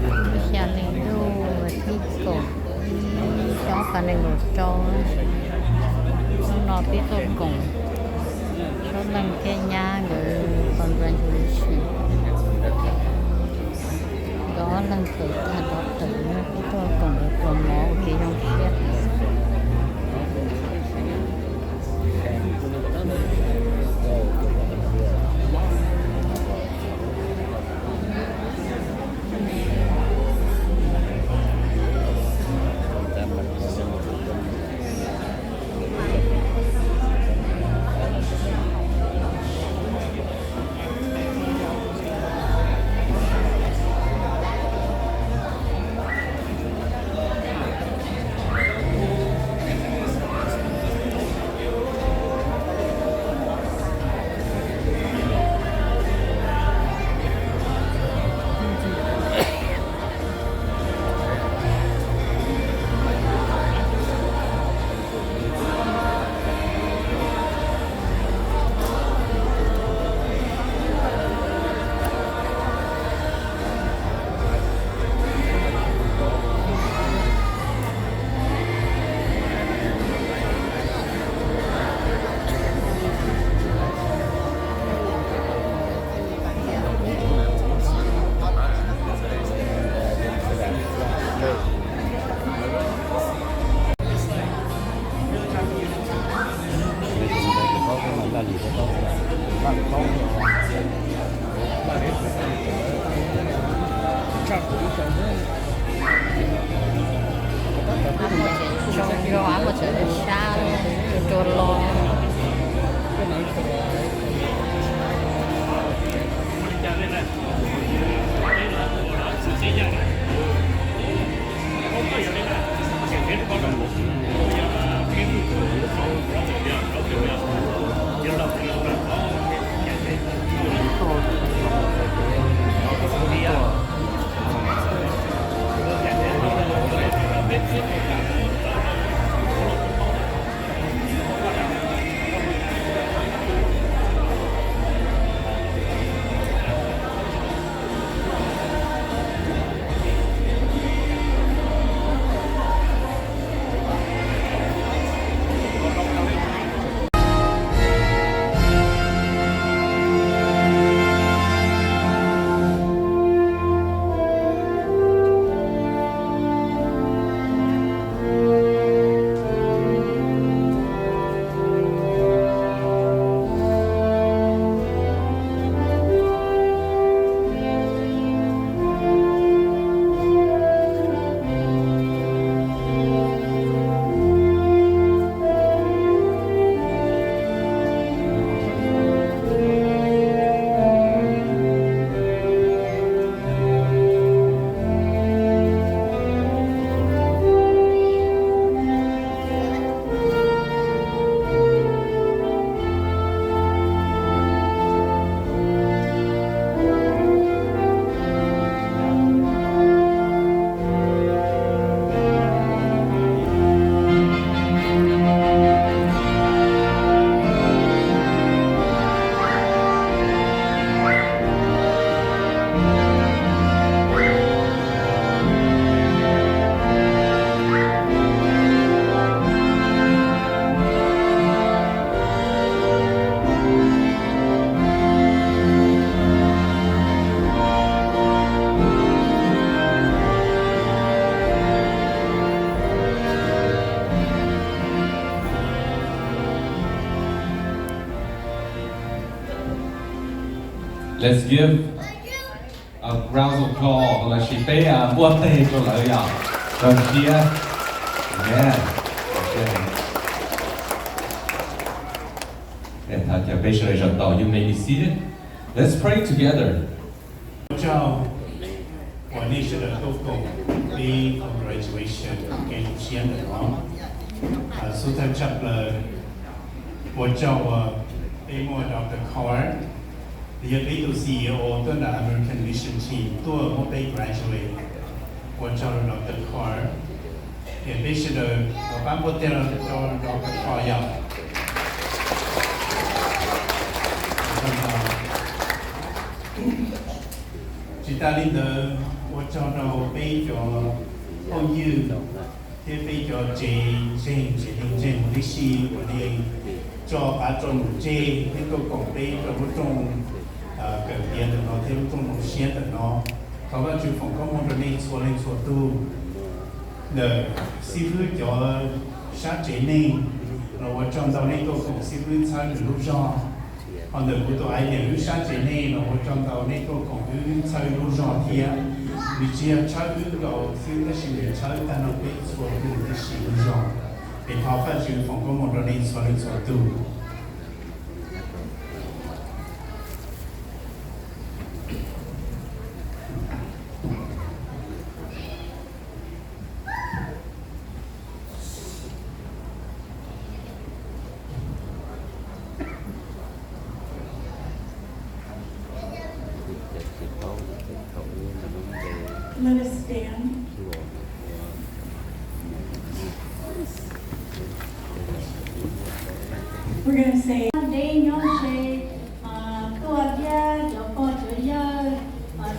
Xya hli ntuj thib kaum ib, xyoo ob phav nees nkaum rau, hnub no peb tuaj koom tsob leej thiab nyab nkawd congratulation. Nkawd ob leeg tawm tag nrho tawm, peb tuaj koom nkawd pluas mov ua kev zoo siab. Mus tsev zoo, mus tsev sab, rua rua los. Let's give a round of applause, los sis peb npuaj teg rau lawv yom, zoo siab. Thov caw peb sawv daws zaum tau, you may be seated. Let's pray together. Ua tsaug uas nej sawv daws tuaj koom peb graduation kev zoo siab ntawm no. Xub thawj tshaj plaws, ua tsaug uas peb muaj Doctor Carr, nws yog peb tus C E O tuaj ntawm American Mission Team tuaj muab peb graduate. Ua tsaug rau Doctor Carr, es peb sawv daws pab npuaj teg rau Doctor Carr yom. Tsis tas li ntawd, ua tsaug rau peb cov phooj ywg thiab peb cov tsev ntseeg, tsev neeg ntseeg huv tib si uas nej tso qav tso num tseg, nej tuaj koom peb rau lub rooj kawm tiav ntawm no thiab lub rooj zoo siab ntawm no. Thov Vajtswv foom koob hmoov rau nej txhua leej txhua tug. Ntawm xib fwb cov sab tsev neeg los ua tsaug ntau, nej tuaj koom xib fwb txhawb nws lub zog. Ho ntawm kuv tus aiv niam wb sab tsev neeg los ua tsaug ntau, nej tuaj koom wb txhawb wb lub zog thiab. Nws tsis yog txhawb wb nkaus xwb, tab sis nws txhawb tag nrho peb txhua tus tib si lub zog. Es thov Vajtswv foom koob hmoov rau nej txhua leej txhua tug. Let us stand. We're gonna say, deb nyob ze, tuaj thiab cov pog cov yawg,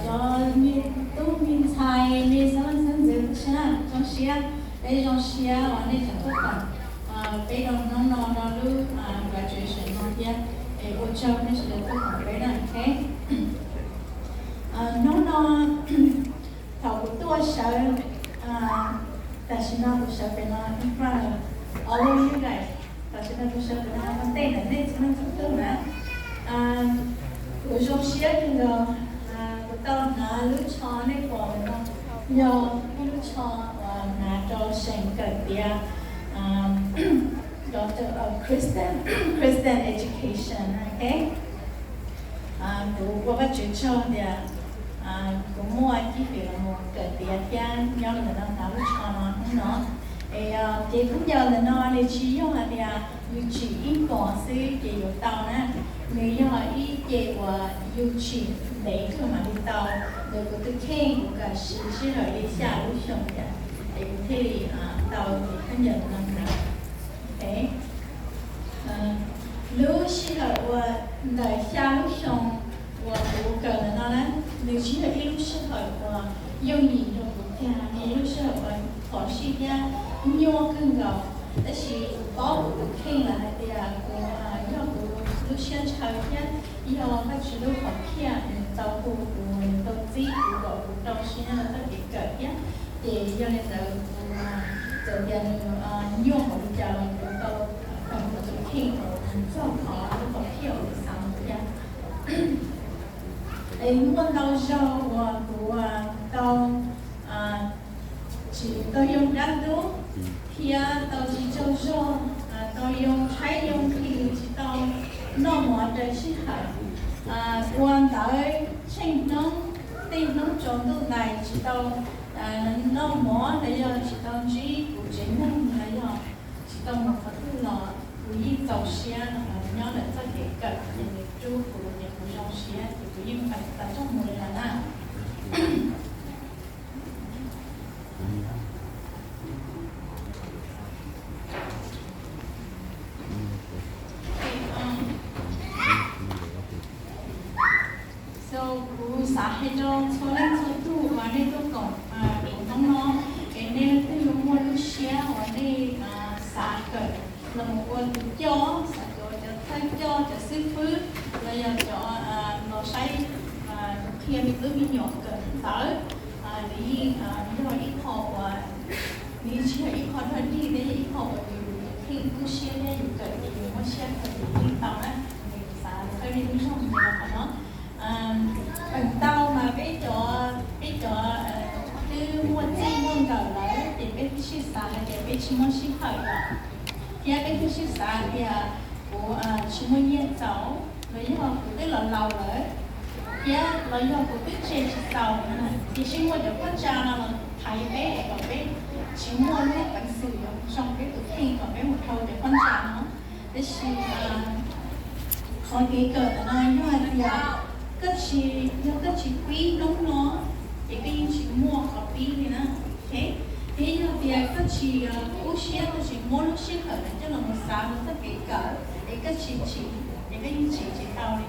cov me tub me ntxhais, me xeeb leej xeeb ntxwv, zoo siab, peb zoo siab uas nej tseem tuaj koom peb rau hnub no rau lub graduation no thiab. Es ua tsaug nej sawv daws tuaj koom peb na, ok. Hnub no thaum kuv tuaj sawv, tam sim no kuv sawv pem no in front of all of you guys. Tam sim no kuv sawv pem no ua ntej ntawm nej txhua leej txhua tug na. Kuv zoo siab kawg nkaus, kuv tau hnav lub tsho nej pom ntawm no, yog ib lub tsho uas hnav rau seem kawm tiav Christian, Christian education, ok. Kuv ua Vajtswv tsaug tias kuv muaj cib fim los mus kawm tiav thiab nyob ntawm no hnav lub tsho no hnub no. Es ces khaub ncaws ntawm no nws tsis yog hais tias yus tsim ib pom xwb ces yuav tau na. Nws yog ib ce uas yus tsim ntev kawg mam li tau. Ntawm kuv tus kheej kuv kawm siv sij hawm li xya lub xyoo thiab es kuv thiaj li tau ces khaub ncaws ntawm no hnav. Lub sij hawm uas ntawm xya lub xyoo uas kuv kawm ntawm no na, nws tsis yog ib lub sij hawm uas yooj yim rau kuv tiag, nws yog lub sij hawm uas phom sij thiab nyuaj kawg nkaus. Tab sis kuv paub kuv tus kheej lawm hais tias kuv, yog kuv lub siab ntshaw thiab yog Vajtswv lub hom phiaj nws tau hu kuv, nws tau txib kuv kom kuv rau siab rau txoj kev kawm thiab. Ces yog li ntawd kuv, txawm tias nws nyuaj npaum li cas los kuv tau kawm kuv tus kheej kom txog qhov lub hom phiaj uas kuv xav mus thiab. Es muaj ntau zaug uas kuv tau tsis tau yoo dab ntub thiab tau tsis tsaug zog, tau yoo tshaib yoo nqhis, tsis tau noj mov raws sij hawm, ua ntawv tsheej hnub, tej hnub tsaus ntuj ntais tsis tau noj mov los yog tsis tau ntsib kuv tsev neeg los yog tsis tau mus qhov twg los kuv yeej txaus siab nyob ntawm txoj kev kawm ces nws rub kuv ces kuv zoo siab ces kuv yeej feem tas txoj mus li lawm na. So kuv xav hais rau txhua leej txhua tug uas nej tuaj koom kuv hnub no, es nej leej twg yuav muaj lub siab uas nej xav kawm los mus ua tus coj, xav kawm ua cov thawj coj, cov xib fwb, los yog cov los saib qhia me tub me nyuam kawm ntawv, nws yeej yog ib qho uas, nws yeej tsis yog ib qho dog dig, nws yog ib qho uas yus kheej kub siab thiab yus kawm ces yus muaj siab kawm yus yeej tau na. Xav txhawb nej lub zog mus qhov no. Feem ntau mas peb cov, peb cov twb muaj txij muaj nkawm lawm ces peb twb sij xav hais tias peb tsis muaj sij hawm lawm, thiab peb twb sij xav tias kuv tsis muaj nyiaj txaus, los yog kuv twb los laus lawm, thiab los yog kuv twb tseg tsis txaus, ces sij muaj cov phab ntsa no los thaiv peb es kom peb tsis muaj lub peev xwm yuav zoo peb tus kheej kom peb mus dhau cov phab ntsa no. Tab sis qhov kev kawm ntawm no yog hais tias koj tsis, yog koj tsis pib hnub no ces koj yeej tsis muaj qhov pib li na. Thiab yog tias koj tsis kub siab, koj tsis muab lub sij hawm no coj los mus xav rau txoj kev kawm, es koj tsis chim, ces koj yeej chim tsis tau li.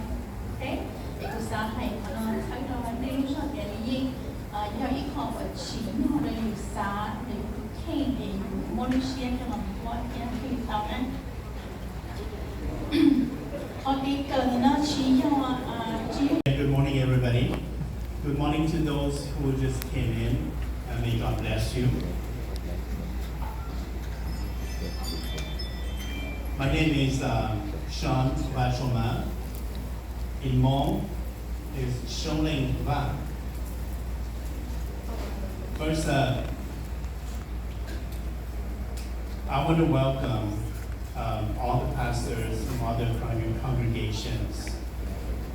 Es kuv xav hais qhov no txhawb rau nej lub zog tias Tsis nyog rau yus xav, rau yus tus kheej es yus muaj lub siab coj los ua thiab thiaj tau na. Qhov kev kawm ntawm no tsis yog, ah, tsis yog. Good morning, everybody. Good morning to those who just came in. Uh, may God bless you. My name is, uh, Sean Vachoma. In Hmong is Shongleng Va. First, uh, I want to welcome, um, all the pastors from other con-, congregations,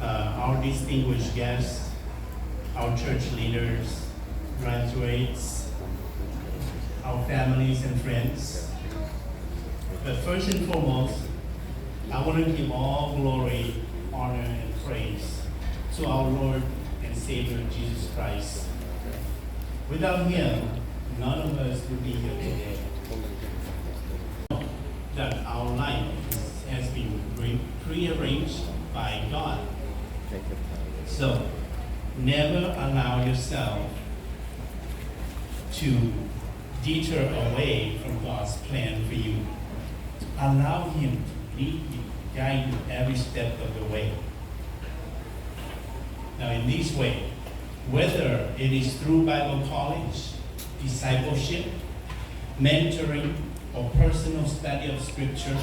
uh, our distinguished guests, our church leaders, graduates, our families and friends. But first and foremost, I want to give all glory, honor, and praise to our Lord and Savior Jesus Christ. Without him, none of us would be here today. That our life is, has been pre-, prearranged by God. So, never allow yourself to detour away from God's plan for you. Allow Him to lead you, guide you every step of the way. Now, in this way, whether it is through Bible college, discipleship, mentoring, or personal study of Scripture,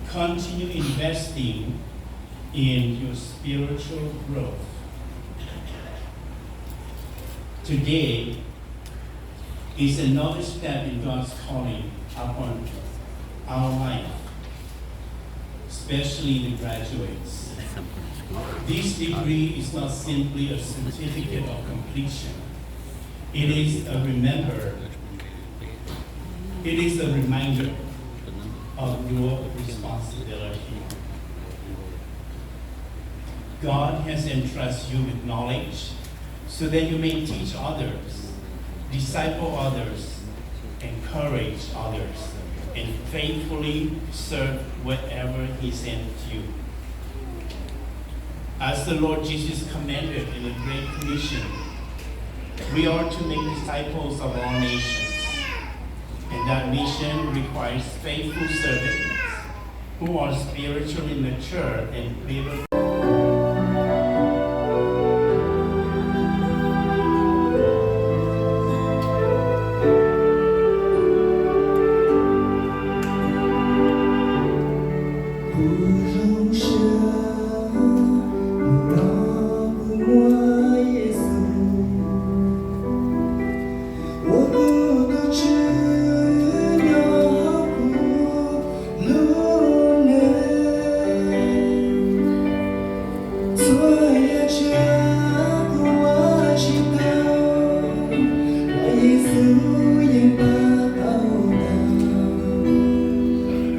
continue investing in your spiritual growth. Today is another step in God's calling upon our life, especially the graduates. This degree is not simply a certificate of completion. It is a remember, it is a reminder of your responsibility. God has entrusted you with knowledge so that you may teach others, disciple others, encourage others, and faithfully serve wherever He sent you. As the Lord Jesus commanded in the Great Commission, we are to make disciples of all nations, and that mission requires faithful servants who are spiritually mature and biblical. Kuv zoo siab, hnub no kuv muaj Yexus, ua kuv tus Tswv nyob hauv kuv lub neej. Txhua yam tsav kuv ua tsis tau, los Yexus yeej pab tau ntau,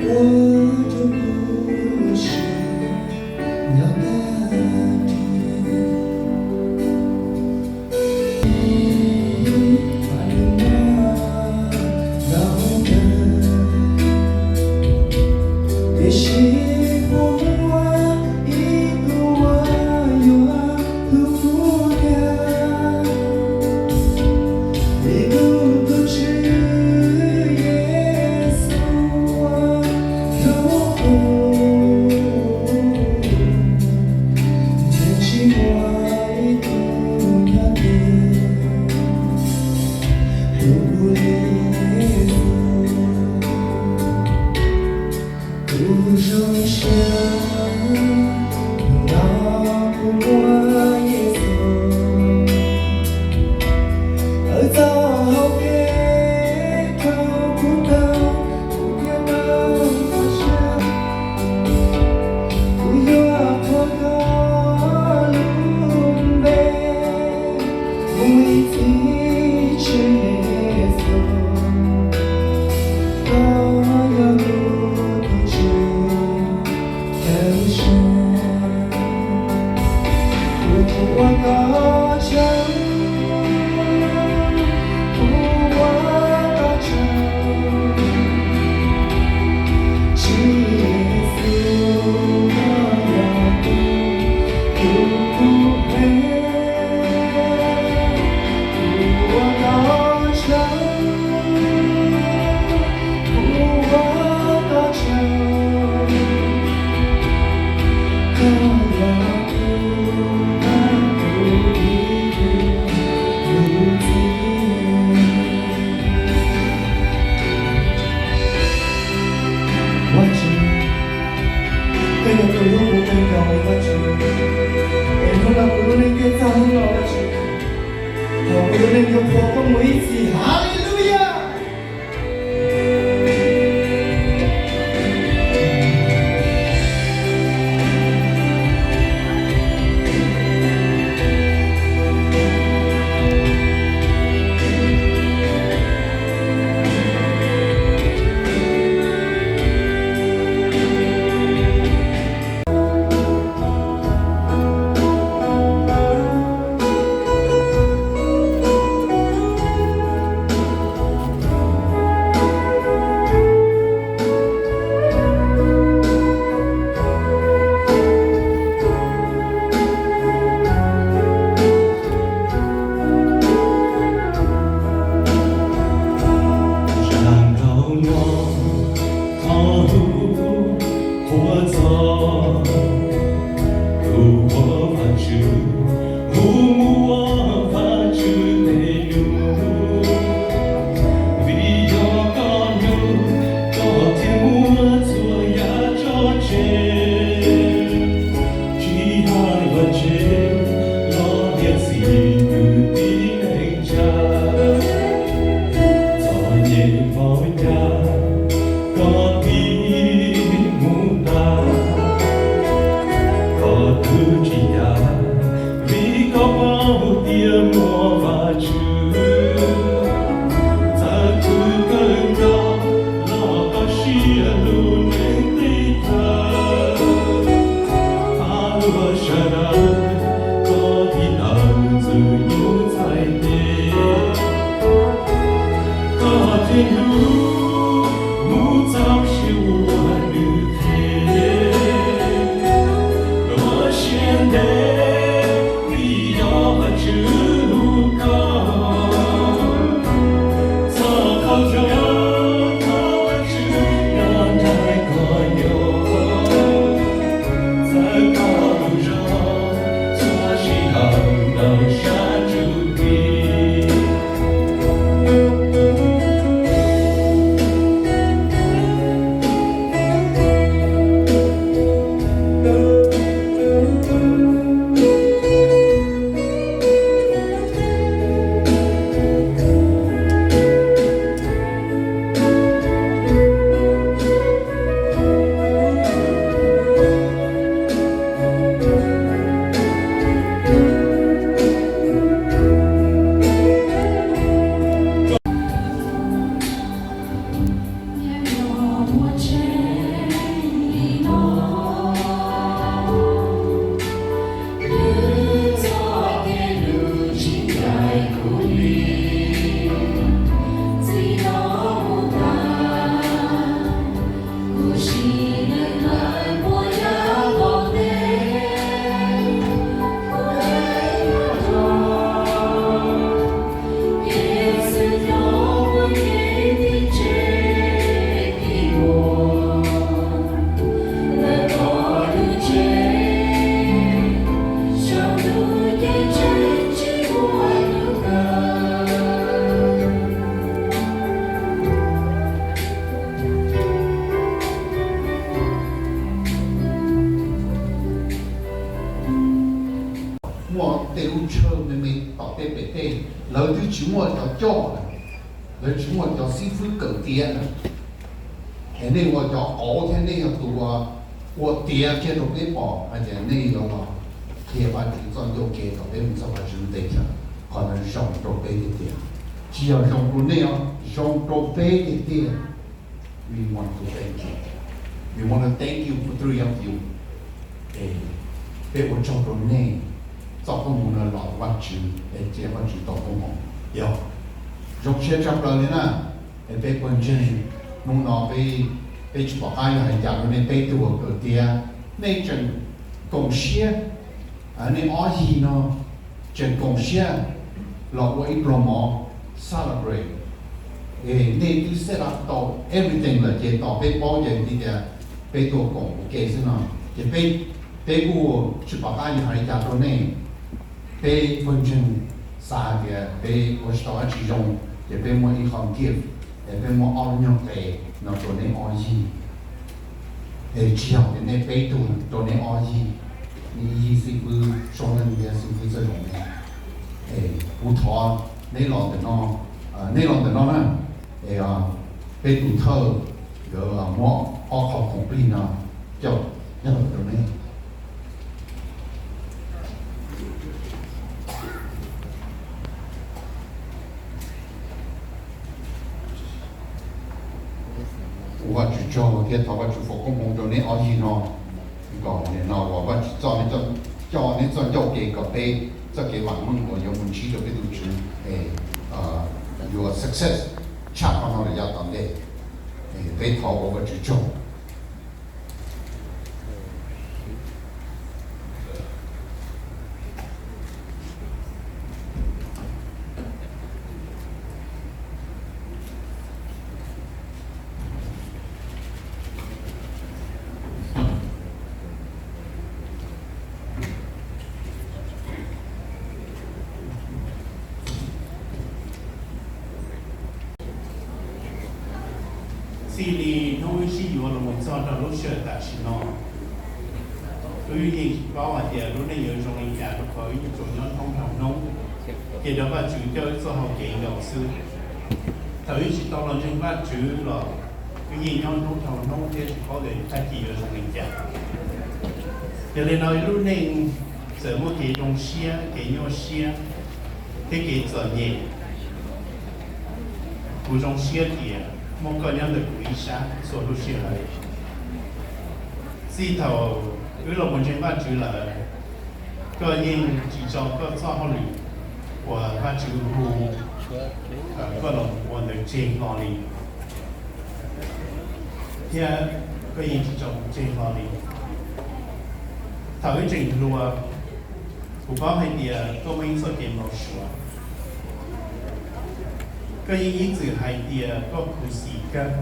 ua rau kuv lub siab nyob tag nrho. Tiam sis puas muaj ib tug uas yuav hlub kuv thiab li kuv tus Tswv Yexus hlub kuv? Ntshe tsis muaj ib tug nyob tiag hlub kuv li Yexus. Kuv zoo siab, hnub no kuv muaj Yexus, lawv txoj hau kev rau kuv taug, kuv thiaj tau txoj sia. Kuv yuav qhuas koj lub npe mus ib txhis, Tswv Yexus, koj yog kuv tus Tswv. Tawm suav, kuv ua koj tsaug, kuv ua koj tsaug. Tswv Yexus, koj yog tus hlub kuv heev, kuv ua Txog hnub no Vajtswv, thov kuv lub neej yuav qhuas koj mus ib txhis. Hallelujah. Zaum no thov hlub qhuas txog tus Vajtswv, hu ua Vajtswv tes num, vim yog koj hlub, koj thiaj muab txhua yam tso tseg. Tsis hais vaj tse los niam txiv kwv tij neej tsa, txom nyem npaum cas koj tig mus tas, koj twb tsis yam, vim koj paub tias muaj Vajtswv. Txawm khwv kawg nkaus los koj siab lug neeg teb chaws, pab luag sawv daws, koj tig tawm ntxwg nyoog txhais tes. Koj thiaj hlub mus txog siav ua nws qhev, ua siab ntev vim yog Vajtswv hlub koj. Txog qhov chaw thov Vajtswv nrog nraim koj nyob, txawv koj lub zog txhua sij hawm ntawm sab ntsuj plig. Muaj tej lub tshav me me tom peb pem teb, lawv twb tsis muaj cov coj lawm, lawv tsis muaj cov xib fwb kawm tiav lawm. Es nej ua cov qauv thiab nej yog tus ua tiav kiag rau peb pom hais tias nej yuav los qhia Vajtswv txoj ncauj ke kom peb mus txog Vajtswv lub teb chaws. Qhov ntawd zoo rau peb tiag tiag, tsis yog zoo rau nej os, zoo rau peb tiag tiag. We want to thank you. We want to thank you for three of you. Es peb ua tsaug rau nej txoj koob hmoov no los Vajtswv, es cia Vajtswv tau koob hmoov. Yog zoo siab tshaj plaws li na. Es peb pawg ntseeg hnub no peb, peb tsis pom qab yuav hais cas rau nej peb tug uas kawm tiav, nej tseem koom siab, nej ob yig no tseem koom siab los ua ib pluag mov celebrate. Es nej twb set up tau everything lawm ces tom peb paub ces tias peb tuaj koom ua ke xwb no. Ces peb, peb kuj tsis pom qab yuav hais li cas rau nej. Peb pawg ntseeg xav hais tias peb ua tsis tau dab tsi zoo, ces peb muaj ib qho gift, es peb muab ob lub nyuag qe no rau nej ob yig. Es tsis yog tias nej peb tug, rau nej ob yig. Nej ib yig xib fwb Suab Neej thiab xib fwb Kuv thov neb los ntawm no, neb los ntawm no na, es peb tus thawj yuav muab ob qho khoom plig no coj nyob rau neb. Ua Vajtswv tsaug thiab thov Vajtswv foom koob hmoov rau neb ob yig no, kom nim no uas Vajtswv txoj, coj neb txoj ncauj ke kom peb txoj kev vam meej uas yuav mus ntsib rau peb tus Tswv es yuav success tshaj qhov no lawm yav tom ntej. Peb thov ua Vajtswv tsaug. Txij li hnub wb sib yuav los mus txog rau lub sij hawm tam sim no, wb yeej tsis paub hais tias lub neej yuav zoo li cas rau qhov wb yeej tsuas nyob thoob dhau hnub, ces rau Vajtswv coj wb txoj hau kev nkaus xwb. Thaum wb tsis tau los ntseeg Vajtswv los wb yeej nyob thoob dhau hnub thiab tsis paub tias tag kis yuav zoo li cas. Yog li no wb lub neej txawm muaj kev zoo siab, kev nyuaj siab, thiab kev txom nyem. Kuv zoo siab tias muaj koj nyob ntawm kuv ib sab txhua lub sij hawm. Txij thaum wb los mus ntseeg Vajtswv lawm, koj yeej tsis tso koj txoj hauj lwm uas Vajtswv hu koj los ua ntawd tseg hlo li, thiab koj yeej tsis tso kuv tseg hlo li. Thaum wb tseem hluas, kuv paub hais tias koj muaj ib txoj kev npau suav. Koj yeej ib txwm hais tias koj khuv xim kawg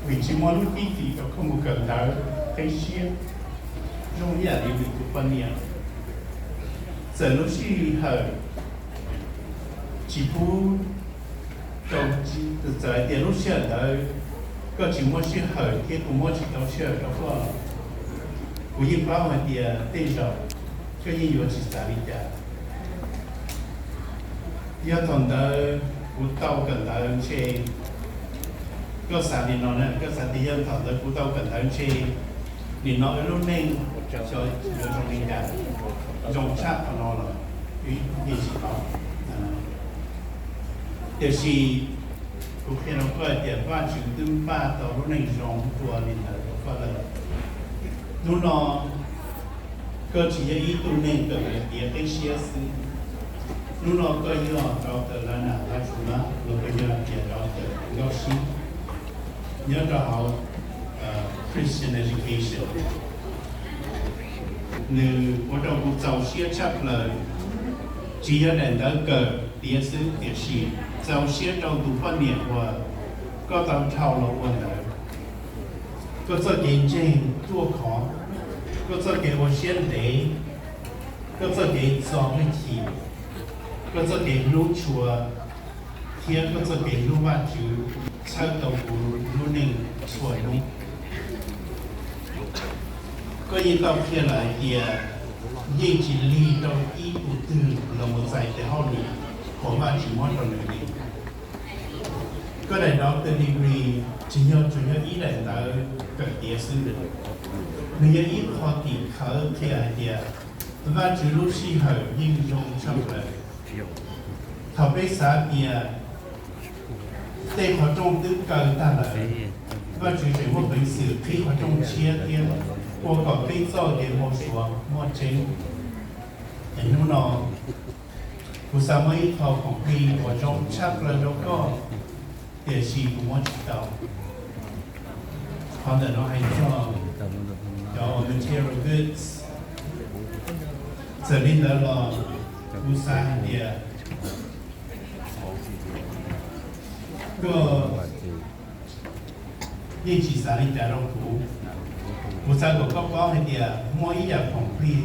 vim tsis muaj lub cib fim rau koj mus kawm ntawv qib siab zoo ib yam li lwm tus poj niam. Txawm lub sij hawm tsis pub rau, txawm hais tias lub sij hawm ntawd koj tsis muaj sij hawm thiab kuv muab tsis tau sij hawm rau koj los, kuv yeej paub hais tias tej zaum koj yeej yuav tsis xav li cas. Yog thaum ntawd kuv tau kawm ntawv ntshe, koj xav li no na, koj xav tias yog thaum ntawd kuv tau kawm ntawv ntshe nim no wb lub neej xyov yuav zoo li cas, zoo tshaj qhov no los wb yeej tsis paub. Tiam sis kuv qhia rau koj hais tias Vajtswv twb npaj tau lub neej zoo dua li ntawd rau koj lawm. Hnub no koj tsis yog ib tug neeg kawm ntawv tiav qib siab xwb. Hnub no koj yog Doctor Lana Lajuna, los koj yog tias Doctor Nkauj Sib nyob rau hauv Christian Education. Nws ua rau kuv txaus siab tshaj plaws, tsis yog daim ntawv kawm tiav xwb tiam sis txaus siab rau tus poj niam uas koj tau dhau los ua ntawd. Koj txoj kev ntseeg ruaj khov, koj txoj kev ua siab ntev, koj txoj kev txo hwj chim, koj txoj kev hlub tshua, thiab koj txoj kev hlub Vajtswv txhawb tau kuv lub neej txhua hnub. Koj yeej tau qhia lawm hais tias yeej tsis lig rau ib tug twg los mus txais tes hauj lwm uas Vajtswv muab rau nws li. Koj daim doctor degree tsis yog tsuas yog ib daim ntawv kawm tiav xwb, nws yog ib qho tim khawv qhia hais tias Vajtswv lub sij hawm yeej zoo tshaj plaws. Thaum peb xav tias tej qhov rooj twb kaw tag lawm, Vajtswv tseem muaj peev xwm qhib qhov rooj tshiab thiab ua kom peb txoj kev npau suav muaj tseeb. Es hnub no kuv xav muab ib qho khoom plig uas zoo tshaj plaws rau koj, tiam sis kuv muab tsis tau. Qhov ntawm no hais txog cov material goods. Txawm li ntawd los kuv xav hais tias koj yeej tsis xav li cas rau kuv. Kuv xav kom koj paub hais tias muaj ib yam khoom plig,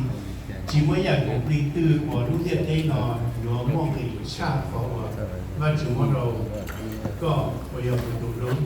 tsis muaj ib yam khoom plig twg uas lub ntiaj teb no yuav muaj nqis tshaj qhov uas Vajtswv muab rau koj uas yog kuv tus hlub.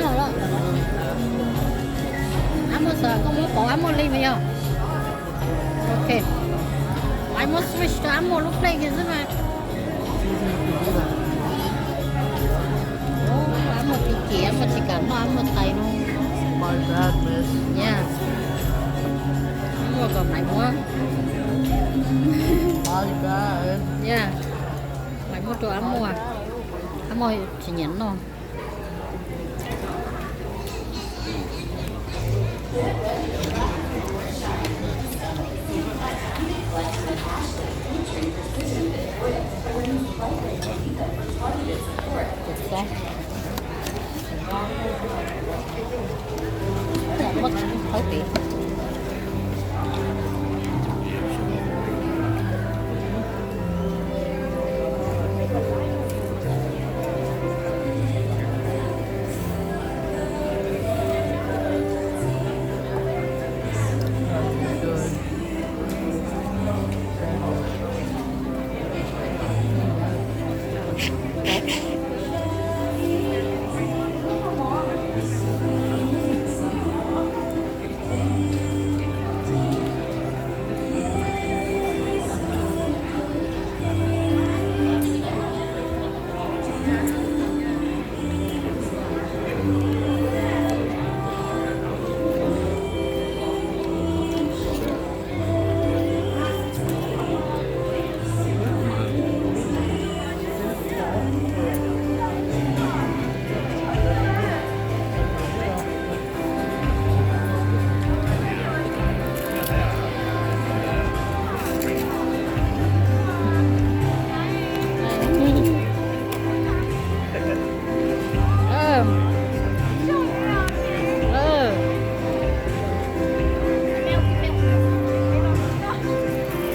Ab muaj xav koj muab pauv ab muaj li mas yog. Ok. Ab muab switch rau ab muaj lub plej kiag xwb mas. Ab muaj tsis chim, ab muaj tsis kam noj, ab muaj tais no. My bad, miss. Yeah. Ab muaj kom Maiv muab. My bad. Yeah. Maiv muab rau ab muaj. Ab muaj tsis nyiam noj.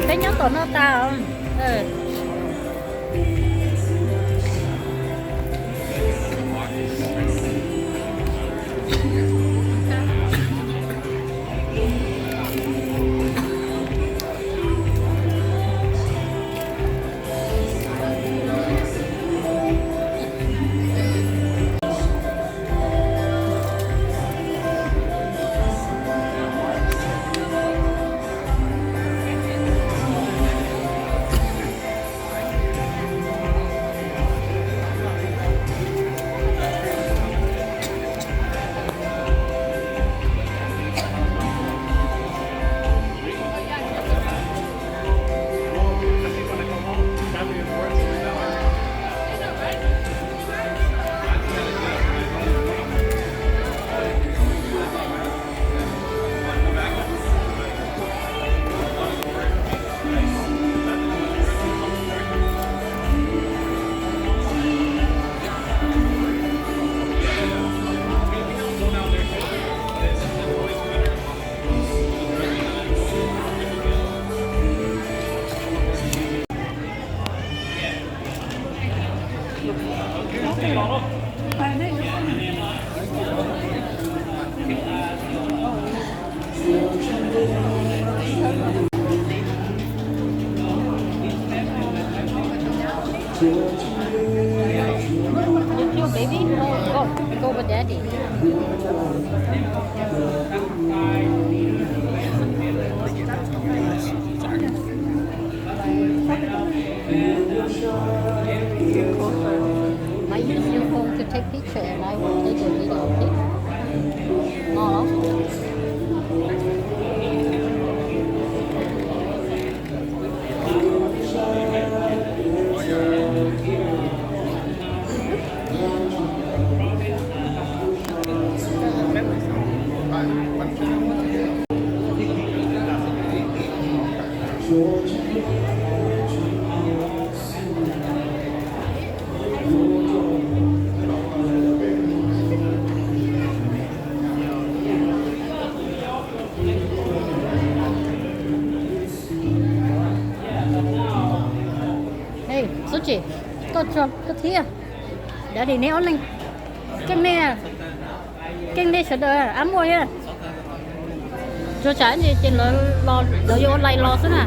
Peb nyob tom no tas. You too, baby. Go, go, go with daddy. I use your phone to take picture and I will take a video, okay? Ngon lắm. Ê, Xub Tsis, koj tso koj thiab. Daddy neb ob leeg, keej nej, keej nej sawv daws ab muaj thiab. Tsuas tsam ces lawv los, lawv yuav ua live los xwb na.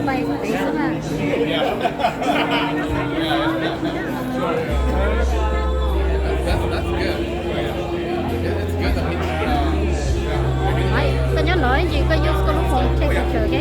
Pais pem xwb na. Koj nyob no ib ntsis koj use koj lub phone take picture, ok?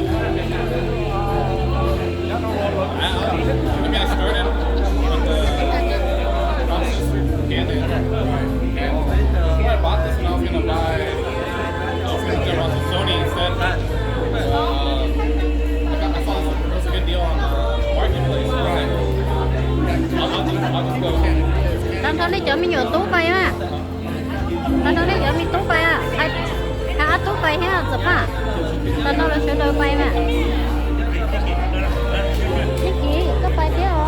Tau nrho nej cov me nyuam tub pais na. Tau nrho nej cov me tub pais, hais ob tub pais thiab txawm paj. Tau nrho lawv sawv daws pais mas. Txib Kiv, koj pais thiab os.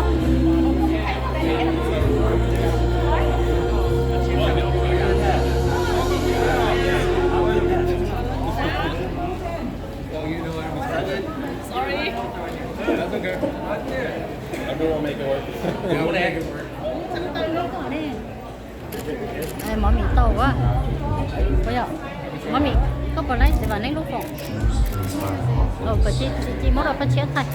Mov mim tau ua, mov mim, koj puas laib txiv Vam Neeb lub foom? Tsis muab rau Paj Tshiab thaij.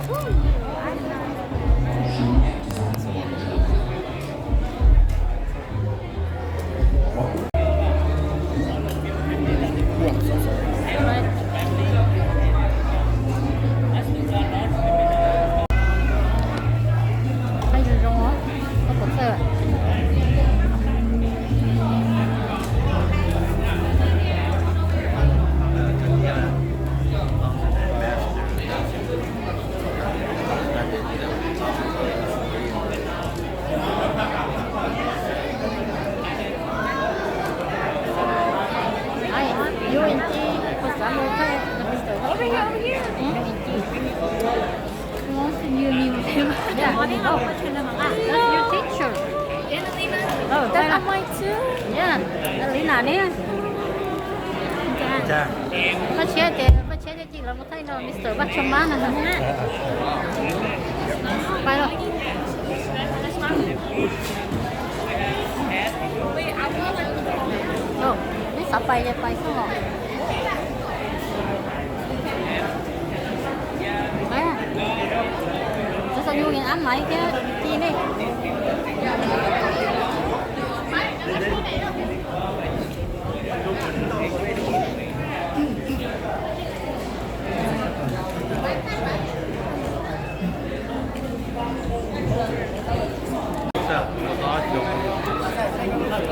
Zoo zoo os, koj puas txawj? Over here, over here. What's your name? Yeah. Oh, that's your teacher. Oh, that's mine too. Yeah, Lina ne. Paj Tshiab ces, Paj Tshiab ces cim los mus thaij no, Mister Vaj Tsho Mab no. Pais los. Neb xav pais ces pais xwb os. Txawm yus ab maiv thiab ci nej.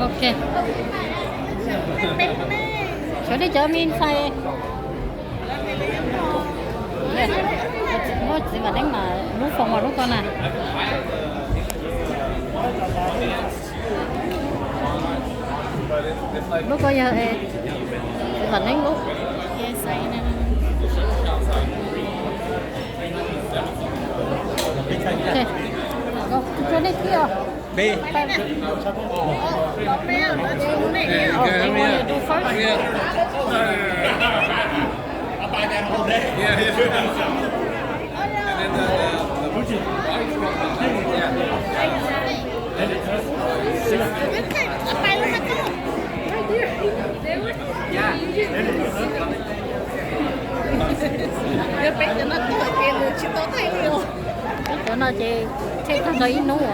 Ok. Sawv daws cov me ntxhais. Muab txiv Vam Neeb mas lub foom mas lub ko na. Lub ko yog txiv Vam Neeb lub. Rau nej thiab. They want to do first? Peb cov no ces tseg tag nrho ib hnub os.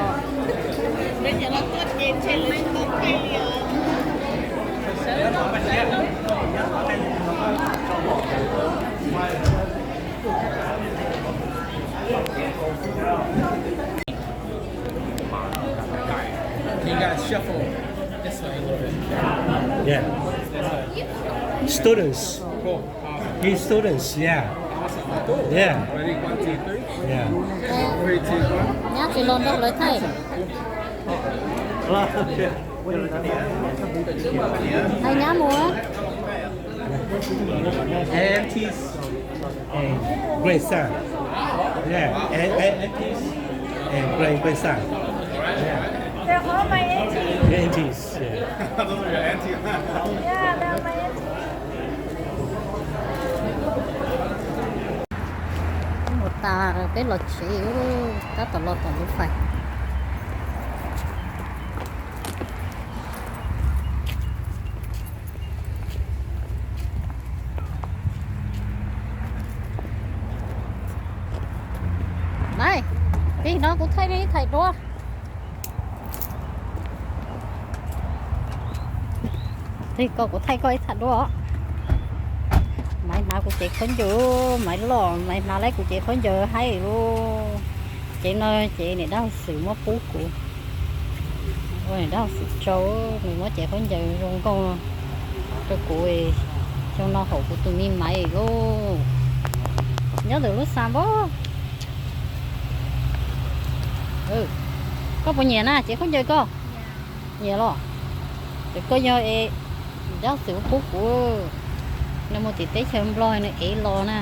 You guys shuffle this way a little bit. Yeah. This way. Students. Cool. Awesome. He's students, yeah. Awesome. Cool. Yeah. Ready? One, two, three. Yeah. Three, two, one. Nyab tsis los nrog lawv thaij. Hais nyab mus. Aunties and grandson. Yeah, and, and aunties and grand, grandson. Yeah. They're all my aunties. Aunties, yeah. Those are your aunties. Yeah, they're my aunties. Mus tas peb los tsev, tab tom los tom lub fais. Nim no kuv thaij nej ib thaij duab. Tig ko kuv thaij koj ib thaij duab. Maiv hnav kuv cev khaub ncaws, Maiv loj, Maiv hnav lawm kuv cev khaub ncaws haib lub. Cev no cev niam dab xwm muab pub kuv. Ua niam dab xwm tso, nws muab cev khaub ncaws zoo nkauj rau kuv, xyoo no haum kuv tus me Maiv lauj. Nyob ntawm lub xas npab. Koj puas nyiam na cev khaub ncaws koj? Nyiam los? Ces koj yog es dab xwm pub kuv, nws mus tim teb chaws Nplog nws ev los na.